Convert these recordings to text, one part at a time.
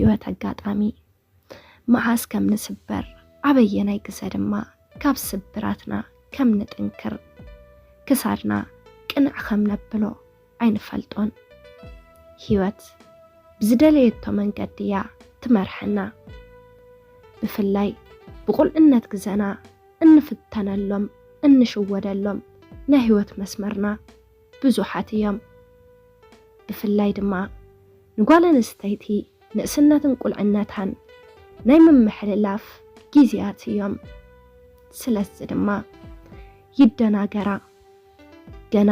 ህይወት ኣጋጣሚ። መዓስ ከም ንስበር፣ ኣበየናይ ግዘ ድማ ካብ ስብራትና ከም ንጥንክር፣ ክሳድና ቅንዕ ከም ነብሎ ኣይንፈልጦን። ህይወት ብዝደለየቶ መንገዲ እያ ትመርሐና። ብፍላይ ብቁልዕነት ግዘና እንፍተነሎም፣ እንሽወደሎም ናይ ህይወት መስመርና ብዙሓት እዮም። ብፍላይ ድማ ንጓል ኣንስተይቲ ንእስነትን ቁልዕነታን ናይ ምምሕልላፍ ግዜያት እዮም። ስለዚ ድማ ይደናገራ። ገና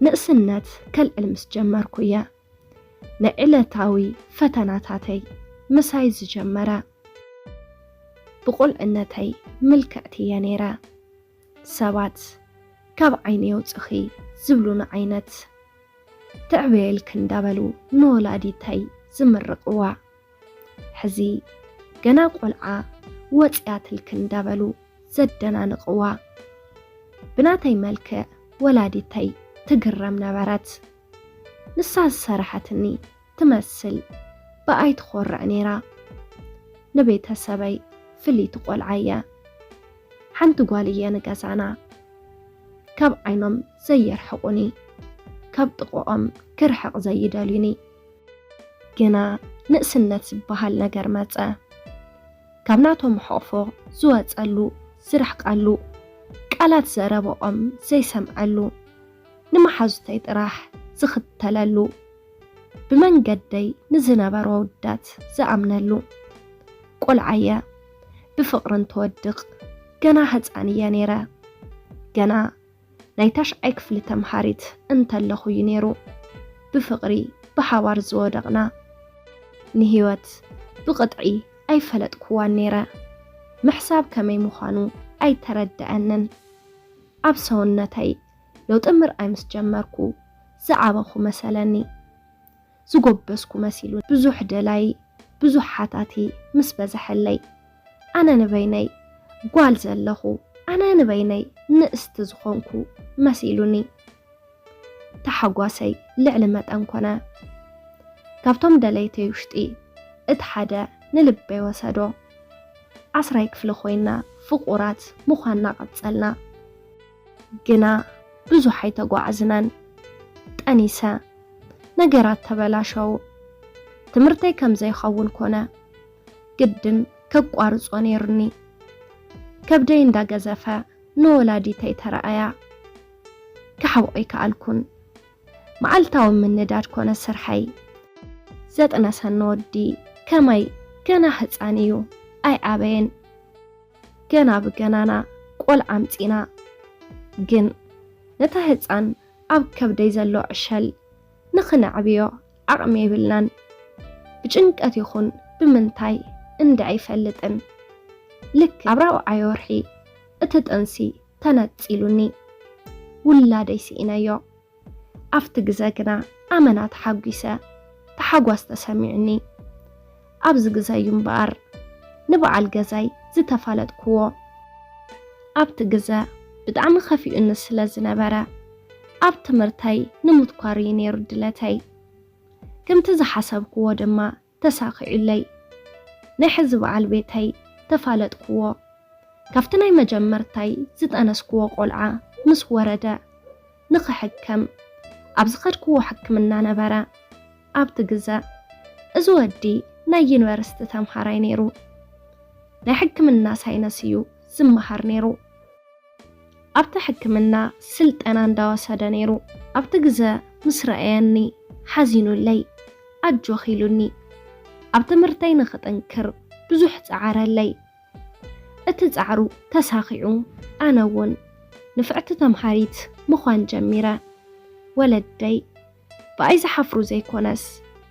ንእስነት ከልዕል ምስ ጀመርኩ እየ ንዕለታዊ ፈተናታተይ ምሳይ ዝጀመረ። ብቁልዕነተይ ምልክዕቲ እየ ነይረ። ሰባት ካብ ዓይኒ የውፅኺ ዝብሉኒ ዓይነት፣ ትዕበየልኪ እንዳበሉ ንወላዲተይ ዝምርቕዋ፣ ሕዚ ገና ቆልዓ ወፂኣትልኪ እንዳበሉ ዘደናንቕዋ፣ ብናተይ መልክዕ ወላዲተይ ትግረም ነበረት። ንሳ ዝሰራሓትኒ ትመስል ብኣይ ትኾርዕ ነይራ። ንቤተሰበይ ፍልይቲ ቆልዓ እየ። ሓንቲ ጓል እየ ንገዛና። ካብ ዓይኖም ዘየርሕቑኒ፣ ካብ ጥቕኦም ክርሕቕ ዘይደልዩኒ። ግና ንእስነት ዝበሃል ነገር መጸ። ካብ ናቶም ሕቕፎ ዝወጸሉ፣ ዝርሕቀሉ፣ ቃላት ዘረበኦም ዘይሰምዐሉ፣ ንመሓዙተይ ጥራሕ ዝኽተለሉ፣ ብመንገደይ ንዝነበሩ ኣወዳት ዝኣምነሉ። ቆልዓ እየ ብፍቕሪ እንትወድቕ ገና ህጻን እየ ነይረ። ገና ናይ ታሽዓይ ክፍሊ ተምሃሪት እንተለኹ እዩ ነይሩ ብፍቕሪ ብሓባር ዝወደቕና። ንህይወት ብቕጥዒ ኣይፈለጥኩዋን ነይረ። ምሕሳብ ከመይ ምዃኑ ኣይተረድኣንን። ኣብ ሰውነተይ ለውጢ ምርኣይ ምስ ጀመርኩ ዝዓበኹ መሰለኒ። ዝጎበዝኩ መሲሉ ብዙሕ ደላይ፣ ብዙሕ ሓታቲ ምስ በዝሐለይ፣ ኣነ ንበይነይ ጓል ዘለኹ፣ ኣነ ንበይነይ ንእስቲ ዝኾንኩ መሲሉኒ። ተሓጓሰይ ልዕሊ መጠን ኮነ። ካብቶም ደለይተይ ውሽጢ እቲ ሓደ ንልበይ ወሰዶ። ዓስራይ ክፍሊ ኮይና ፍቑራት ምዃንና ቀጸልና። ግና ብዙሕ ኣይተጓዓዝናን። ጠኒሰ። ነገራት ተበላሸዉ። ትምህርተይ ከም ዘይኸውን ኮነ። ግድን ከቋርጾ ነይሩኒ። ከብደይ እንዳገዘፈ ንወላዲተይ ተረኣያ። ክሓብኦ ኣይከኣልኩን። መዓልታዊ ምንዳድ ኮነ ስርሐይ። ዘጥነሰኒ ወዲ ከማይ ገና ህጻን እዩ፣ ኣይዓበየን። ገና ብገናና ቆልዓ ኣምጺና። ግን ነታ ህጻን ኣብ ከብደይ ዘሎ ዕሸል ንኽነዕብዮ ዓቕሚ የብልናን። ብጭንቀት ይኹን ብምንታይ እንድዒ ኣይፈልጥን። ልክዕ ኣብ ራብዓይ ወርሒ እቲ ጥንሲ ተነጺሉኒ። ውላደይ ስኢነዮ። ኣብቲ ግዘ ግና ኣመና ተሓጒሰ፣ ተሓጓስ ተሰሚዑኒ። ኣብዚ ግዘ እዩ እምበኣር ንበዓል ገዛይ ዝተፋለጥኩዎ። ኣብቲ ግዘ ብጣዕሚ ከፊኡኒ ስለ ዝነበረ፣ ኣብ ትምህርተይ ንምትኳር እዩ ነይሩ ድለተይ። ከምቲ ዝሓሰብኩዎ ድማ ተሳኺዑለይ። ናይ ሕዚ በዓል ቤተይ ተፋለጥኩዎ። ካብቲ ናይ መጀመርታይ ዝጠነስኩዎ ቆልዓ ምስ ወረደ፣ ንኽሕከም ኣብ ዝኸድኩዎ ሕክምና ነበረ። ኣብቲ ግዘ፣ እዚ ወዲ ናይ ዩኒቨርሲቲ ተምሃራይ ነይሩ። ናይ ሕክምና ሳይነስ እዩ ዝመሃር ነይሩ። ኣብቲ ሕክምና ስልጠና እንዳወሰደ ነይሩ። ኣብቲ ግዘ ምስ ረኣየኒ ሓዚኑለይ፣ ኣጆኺ ኢሉኒ። ኣብ ትምህርተይ ንኽጥንክር ብዙሕ ጸዓረለይ። እቲ ጻዕሩ ተሳኺዑ፣ ኣነ እውን ንፍዕቲ ተምሃሪት ምዃን ጀሚረ። ወለደይ ብኣይ ዝሓፍሩ ዘይኮነስ፣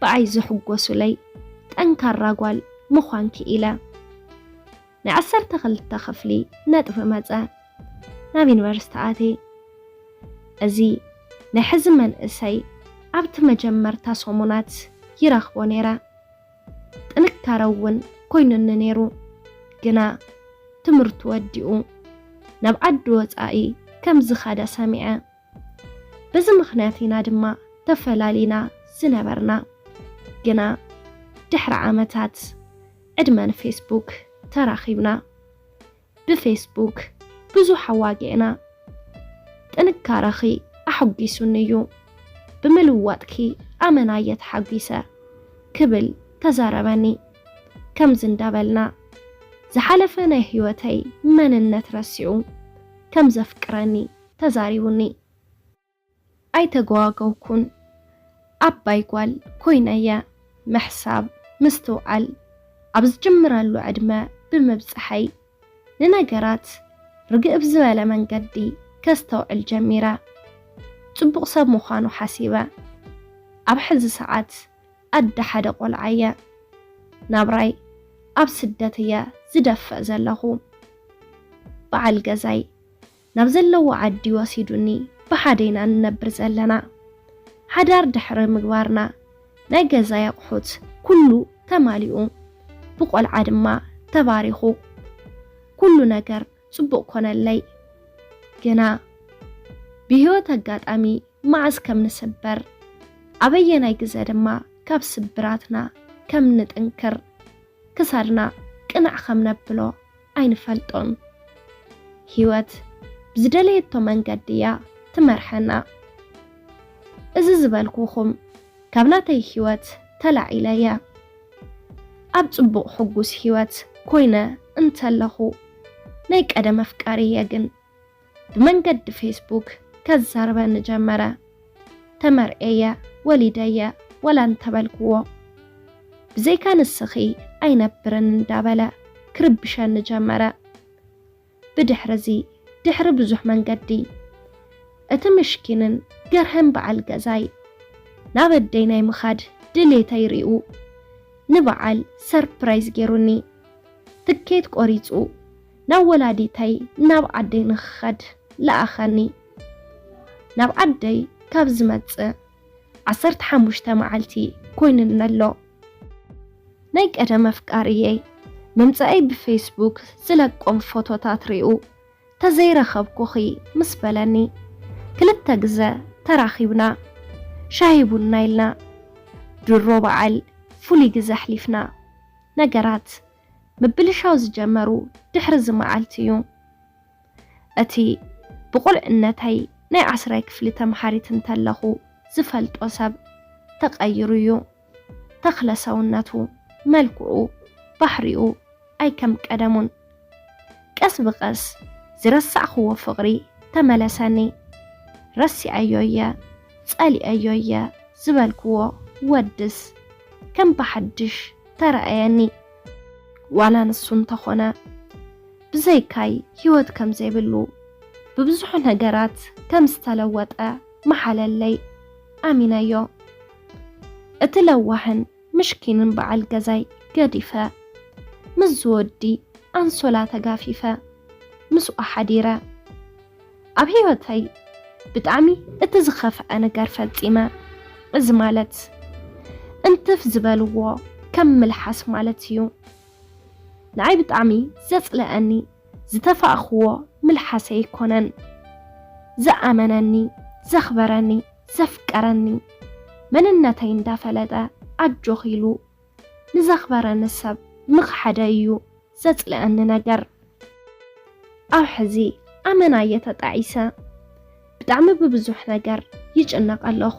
ብኣይ ዝሕጎሱለይ ጠንካራ ጓል ምዃን ክኢለ። ናይ ዓሰርተ ክልተ ክፍሊ ነጥቢ መጸ። ናብ ዩኒቨርሲቲ ኣትየ። እዚ ናይ ሕዚ መንእሰይ ኣብቲ መጀመርታ ሰሙናት ይረኽቦ ነይረ። ጥንካረ እውን ኮይኑኒ ነይሩ። ግና ትምህርቱ ወዲኡ ናብ ዓዲ ወጻኢ ከም ዝኸደ ሰሚዐ። በዚ ምኽንያት ኢና ድማ ተፈላሊና ዝነበርና። ግና ድሕሪ ዓመታት ዕድመ ንፌስቡክ ተራኺብና። ብፌስቡክ ብዙሕ ኣዋጊዕና። ጥንካረኺ ኣሐጒሱኒ እዩ። ብምልዋጥኪ ኣመና እየ ተሓጒሰ ክብል ተዛረበኒ። ከምዚ እንዳበልና ዝሓለፈ ናይ ህይወተይ መንነት ረሲዑ ከም ዘፍቅረኒ ተዛሪቡኒ። ኣይተጓገውኩን። ዓባይ ጓል ኮይነየ ምሕሳብ ምስትውዓል ኣብ ዝጅምረሉ ዕድመ ብምብጽሐይ ንነገራት ርግእ ብዝበለ መንገዲ ከስተውዕል ጀሚረ። ጽቡቕ ሰብ ምዃኑ ሓሲበ። ኣብ ሕዚ ሰዓት ኣደ ሓደ ቆልዓ እየ። ናብራይ ኣብ ስደት እየ ዝደፍእ ዘለኹ። በዓል ገዛይ ናብ ዘለዎ ዓዲ ወሲዱኒ ብሓደ ኢና ንነብር ዘለና። ሓዳር ድሕሪ ምግባርና ናይ ገዛይ ኣቑሑት ኩሉ ተማሊኡ፣ ብቆልዓ ድማ ተባሪኹ። ኩሉ ነገር ጽቡቕ ኮነለይ። ግና ብህይወት ኣጋጣሚ መዓስ ከም ንስበር፣ ኣበየናይ ግዘ ድማ ካብ ስብራትና ከም ንጥንክር፣ ክሳድና ቅንዕ ከም ነብሎ ኣይንፈልጦን። ህይወት ብዝደለየቶ መንገዲ እያ ትመርሐና። እዚ ዝበልኩኹም ካብ ናተይ ህይወት ተላዒለ እየ። ኣብ ጽቡቕ ሕጉስ ህይወት ኮይነ እንተለኹ፣ ናይ ቀደም ኣፍቃሪየ ግን ብመንገዲ ፌስቡክ ከዛርበኒ ጀመረ። ተመርዕየ፣ ወሊደየ፣ ወላ እንተበልክዎ፣ ብዘይካ ንስኺ ኣይነብርን እንዳበለ ክርብሸኒ ጀመረ። ብድሕርዚ፣ ድሕሪ ብዙሕ መንገዲ፣ እቲ ምሽኪንን ገርህን በዓል ገዛይ ናብ ኣደይ ናይ ምኻድ ድሌተይ ሪኡ፣ ንበዓል ሰርፕራይዝ ገይሩኒ። ትኬት ቆሪጹ ናብ ወላዲተይ ናብ ዓደይ ንኽኸድ ለኣኸኒ። ናብ ዓደይ ካብ ዝመጽእ ዓሰርተ ሓሙሽተ መዓልቲ ኮይኑኒ ኣሎ። ናይ ቀደም ኣፍቃሪየይ፣ ምምጻኣይ ብፌስቡክ ዝለቆም ፎቶታት ሪኡ፣ "ተዘይረኸብኩኺ" ምስ በለኒ፣ ክልተ ግዘ ተራኺብና፣ ሻሂ ቡና ኢልና፣ ድሮ በዓል ፍሉይ ግዘ ኣሕሊፍና። ነገራት ምብልሻው ዝጀመሩ ድሕሪ እዚ መዓልቲ እዩ። እቲ ብቑልዕነተይ ናይ ዓስራይ ክፍሊ ተምሃሪት እንተለኹ ዝፈልጦ ሰብ ተቐይሩ እዩ። ተኽለ ሰውነቱ፣ መልክዑ፣ ባህሪኡ ኣይከም ቀደሙን። ቀስ ብቐስ ዝረሳዕኽዎ ፍቕሪ ተመለሰኒ። ረሲዐዮ እየ፣ ጸሊአዮ እየ ዝበልክዎ ወድስ ከም ብሓድሽ ተረኣየኒ። ዋላ ንሱ እንተኾነ ብዘይካይ ህይወት ከም ዘይብሉ፣ ብብዙሕ ነገራት ከም ዝተለወጠ መሓለለይ ኣሚነዮ። እቲ ለዋህን ምሽኪንን በዓል ገዛይ ገዲፈ፣ ምስ ዝወዲ ኣንሶላ ተጋፊፈ ምስኡ ሓዲረ። ኣብ ህይወተይ ብጣዕሚ እቲ ዝኸፍዐ ነገር ፈጺመ። እዚ ማለት እንትፍ ዝበልዎ ከም ምልሓስ ማለት እዩ። ንዓይ ብጣዕሚ ዘጽለኣኒ ዝተፋእኽዎ ምልሓሰይ ኣይኮነን። ዝኣመነኒ፣ ዘኽበረኒ፣ ዘፍቀረኒ፣ መንነተይ እንዳፈለጠ ኣጆኺ ኢሉ ንዘኽበረኒ ሰብ ምኽሓደ እዩ ዘጽለኣኒ ነገር። ኣብ ሕዚ ኣመና እየ ተጣዒሰ። ብጣዕሚ ብብዙሕ ነገር ይጭነቕ ኣለኹ።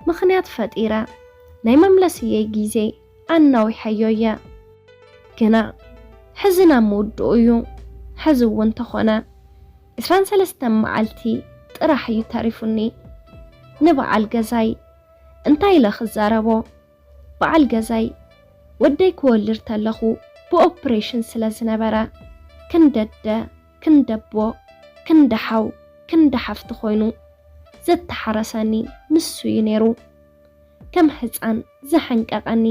ምኽንያት ፈጢረ ናይ መምለስየይ ግዜ ኣናዊሐዮ እየ። ግና ሕዚ ናብ ምውድኡ እዩ። ሕዚ እውን እንተኾነ ዕስራን ሰለስተን መዓልቲ ጥራሕ እዩ ተሪፉኒ። ንበዓል ገዛይ እንታይ ኢለ ክዛረቦ? በዓል ገዛይ ወደይ ክወልድ ተለኹ ብኦፕሬሽን ስለ ዝነበረ፣ ክንደደ፣ ክንደቦ፣ ክንደሓው፣ ክንደሓፍቲ ኮይኑ ዘተሓረሰኒ ንሱ እዩ ነይሩ። ከም ህፃን ዘሐንቀቐኒ፣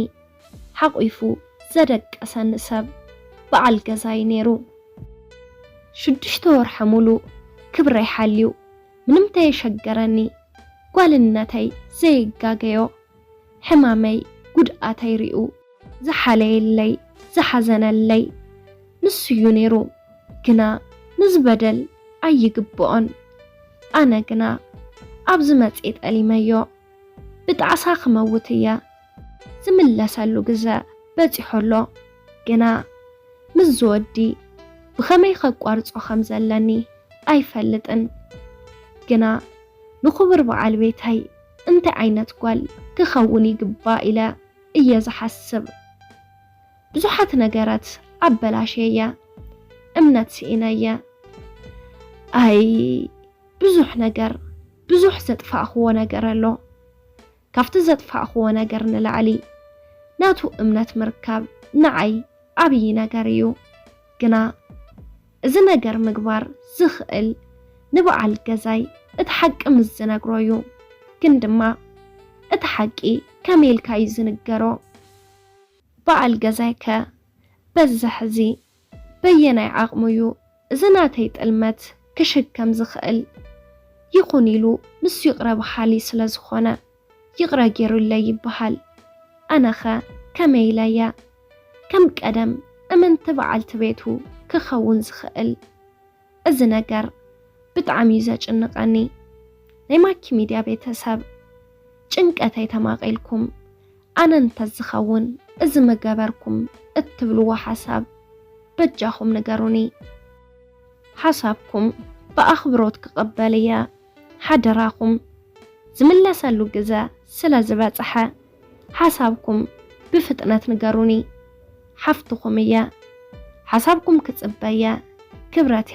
ሓቑፉ ዘደቀሰኒ ሰብ በዓል ገዛይ ነይሩ። ሽዱሽተ ወርሒ ሙሉእ ክብረይ ሓልዩ፣ ምንም ተየሸገረኒ፣ ጓልነተይ ዘይጋገዮ፣ ሕማመይ ጉድኣተይ ሪኡ ዝሓለየለይ፣ ዝሓዘነለይ ንሱ እዩ ነይሩ። ግና ንዝበደል ኣይግብኦን። ኣነ ግና ኣብዚ መፅየ ጠሊመዮ። ብጣዕሳ ክመውት እየ። ዝምለሰሉ ግዘ በፂሑ ኣሎ። ግና ምስዚ ወዲ ብኸመይ ከቋርጾ ከም ዘለኒ ኣይፈልጥን። ግና ንኽቡር በዓል ቤተይ እንታይ ዓይነት ጓል ክኸውን ይግባእ ኢለ እየ ዝሓስብ። ብዙሓት ነገራት ኣበላሽየየ፣ እምነት ስኢነየ። ኣይ ብዙሕ ነገር፣ ብዙሕ ዘጥፋእኽዎ ነገር ኣሎ። ካብቲ ዘጥፋእኽዎ ነገር ንላዕሊ ናቱ እምነት ምርካብ ንዓይ ዓብዪ ነገር እዩ። ግና እዚ ነገር ምግባር ዝኽእል ንበዓል ገዛይ እቲ ሓቂ ምስ ዝነግሮ እዩ። ግን ድማ እቲ ሓቂ ከመይ ኢልካ እዩ ዝንገሮ? በዓል ገዛይከ በዚ ሕዚ በየናይ ዓቕሙ እዩ እዚ ናተይ ጥልመት ክሽከም ዝኽእል? ይኹን ኢሉ ንሱ ይቕረ በሃሊ ስለ ዝኾነ ይቕረ ገይሩለይ ይበሃል። ኣነኸ ከመይ ኢለየ ከም ቀደም እምንቲ በዓልቲ ቤቱ ክኸውን ዝኽእል? እዚ ነገር ብጣዕሚ እዩ ዘጭንቐኒ። ናይ ማኪ ሚድያ ቤተሰብ ጭንቀተይ ተማቒልኩም ኣነ እንተዝኸውን እዚ ምገበርኩም እትብልዎ ሓሳብ በጃኹም ንገሩኒ። ሓሳብኩም ብኣኽብሮት ክቕበል እየ። ሓደራኹም ዝምለሰሉ ግዘ ስለ ዝበፅሐ ሓሳብኩም ብፍጥነት ንገሩኒ። ሓፍትኹም እየ። ሓሳብኩም ክፅበየ ክብረት